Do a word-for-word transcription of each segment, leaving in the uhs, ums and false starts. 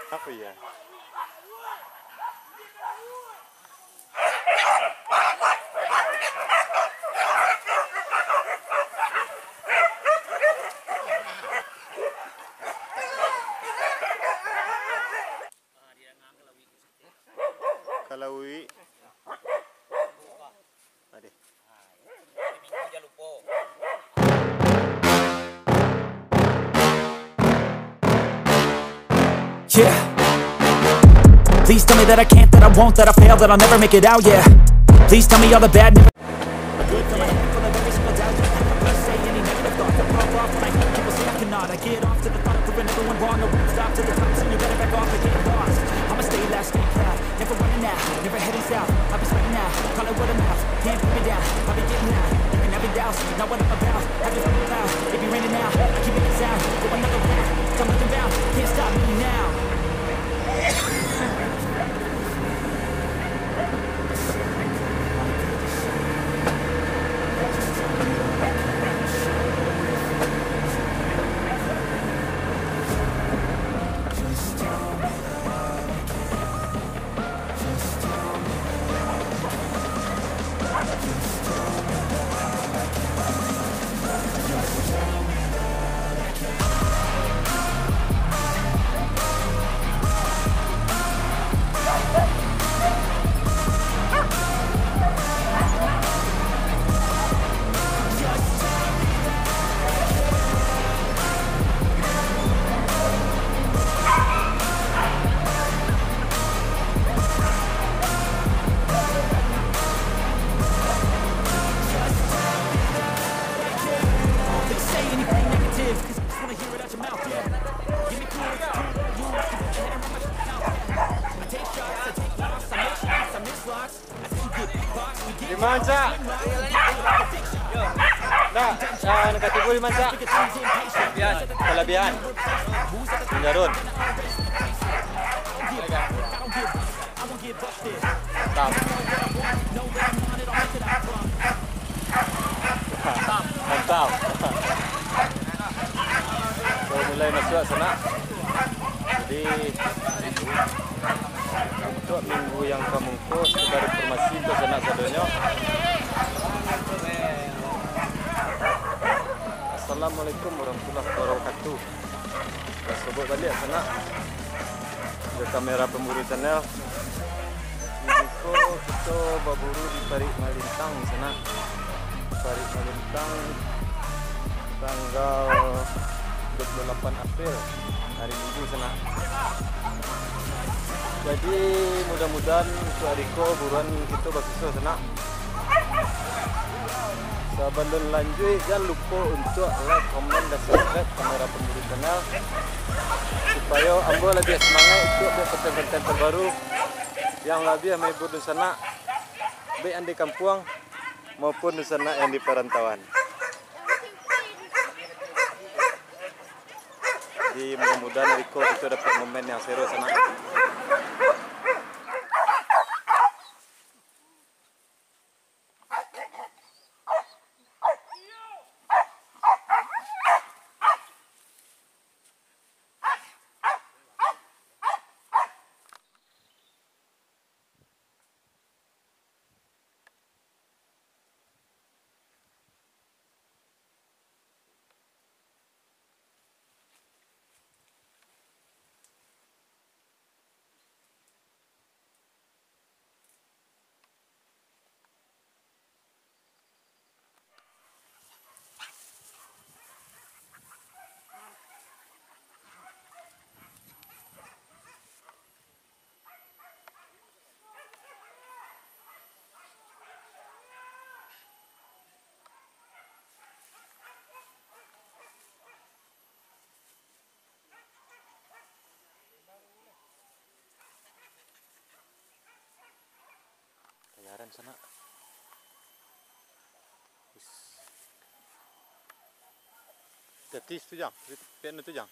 Apa ya? Kalau uik. Adeh. Yeah. Please tell me that I can't, that I won't, that I fail, that I'll never make it out, yeah. Please tell me all the bad never. Get off to the thought of proving everyone wrong. I won't stop to the top, so you better back off and get lost. I'ma stay loud, stay proud, never running out, never heading south. I'll be spreading out, call it word of mouth. Can't put me down, I'll be getting loud. You can have it douse, not what I'm about. I just put it loud, it be raining now. I keep making sound, go another round. I'm looking bound, can't stop me now. Lima, Cak. Ndak, ah, negatif lima, Cak. Kalabihan. Manjarun. Mantap. Mantap. So, mulai masuak sanak. Jadi, untuak minggu yang ka mungko, sakadar informasi untuak sanak sadonyo. Assalamualaikum warahmatullahi wabarakatuh. Basobok baliak sanak jo kamera Pamburu Channel. Kini ko kito baburu di Parik Malintang sanak. Parik Malintang, tanggal dua puluh delapan April, hari Minggu sanak. Jadi, mudah-mudahan untuak hari ko buruan kito basuso sanak. Sabalun lanjuik, jan lupo untuak like, komen, dan subscribe kamera Pamburu Channel, supayo ambo labiah samangaik untuak buek konten-konten terbaru yang labiah mahibur dunsanak, baik yang di kampuang maupun dunsanak yang di parantauan. Jadi, mudah-mudahan hari ko kito dapek momen yang seru sanak. Tayaran sanak. Is. Jadi situ, Jang. Pian itu, Jang.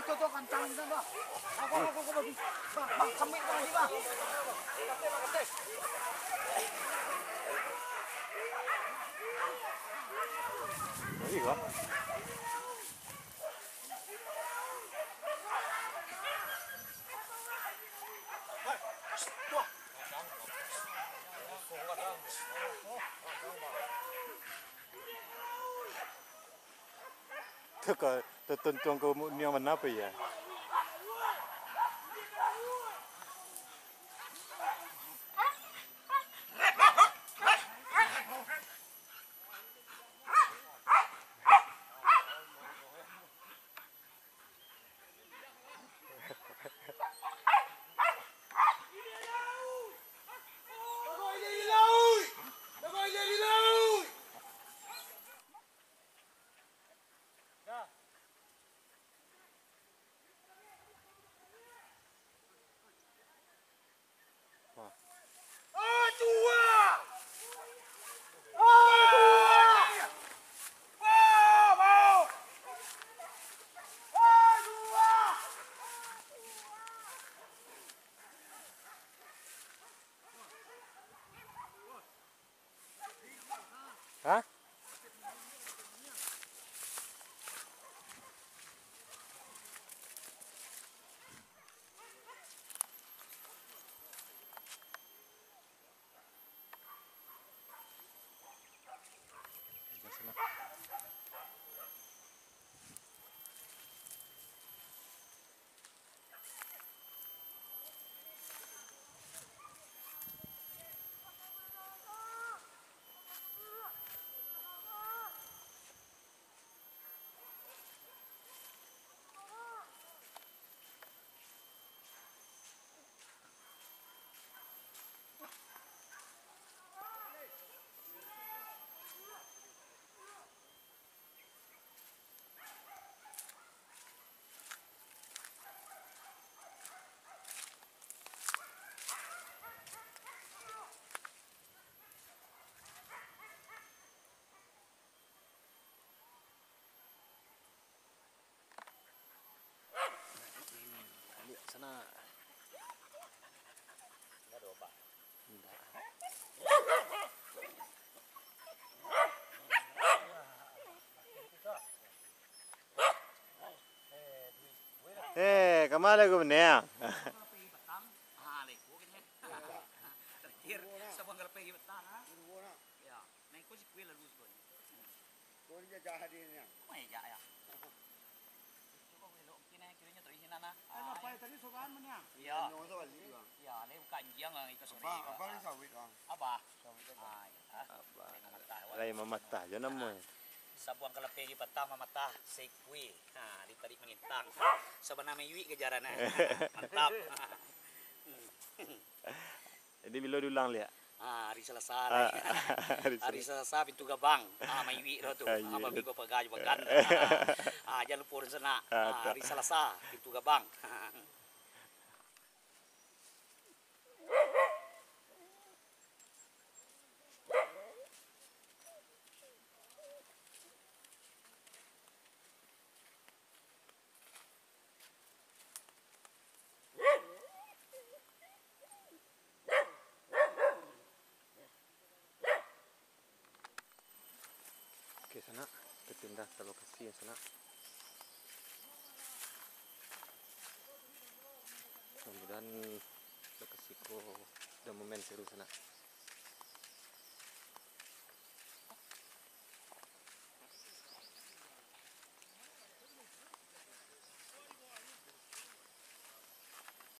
Bang, bang, bang, bang, bang, sampai bang, bang. Lagi, Bang. Teka, tetentuan ko niang mana apa ya? Hah? Baliak sana. Indak. Eh, kama lai ko baniang? Terakhir, sabuang kalapeh di petang, ha? Ya, nah, iko si kuil lalu siko. Ko dia jahat dia ni. Kok ejak ya? Cuba gue elok mungkin, eh, kiranya terisi nana. Eh, apa ya tadi sogaan mana? Iya. Nyo tu balik, Bang. Iya, ni bukan anjiang lah, iko sore. Apa, apa ni sawit, Bang? Apa? Sawit apa? Ah, iya. Apa? Lain mamatah, wah. Lain mamatah je namo. Sabuang kalapeh di patang mamatah, sekue. Ha, di tarik mangintang. Sabana mayuik kejaran, eh. Mantap. Jadi, bilo diulang liak? Ah, hari Salasa, ah, lai. Hari Salasa. Hari Salasa pintu gabang. Ah, mayuik dah tu. Ah, iyo. Babi bapaga jo bagan. Ah, jan lupo urang sanak. Ah, hari Salasa pintu gabang. Oke, sanak, kita pindah ke lokasi ya, sanak. Mudah-mudahan lokasi ko ado momen seru, sanak.